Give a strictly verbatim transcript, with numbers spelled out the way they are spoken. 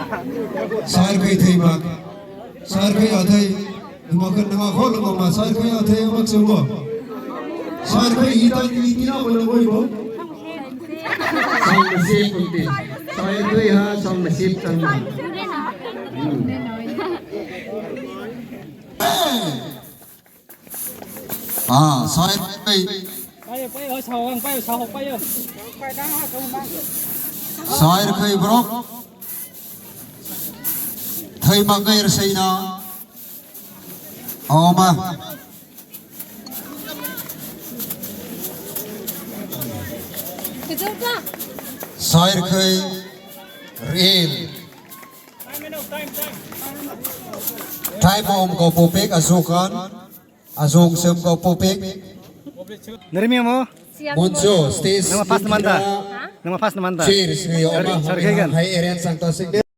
Sair khai thai mak. Sair khai athai. Nima khe nima khol nima ma sair khai athai mak chungo. Sair khai ita ni tina bo nangoi bo. Song nasib kunti. Sair khai ha song nasib tang. Ah, sair khai. Payo, payo, sawang, payo, sahok, payo. Sair khai borok. Thai makai rsaina. Oma. Sair khai ril. Time om ko popek azukan. Azung sem ko popek. Neremi mo? Moncho stage. Nama pas manta. Nama pas manta. Cheers ni oma. Sorry, sorry, kan. Hai eren sangta sing.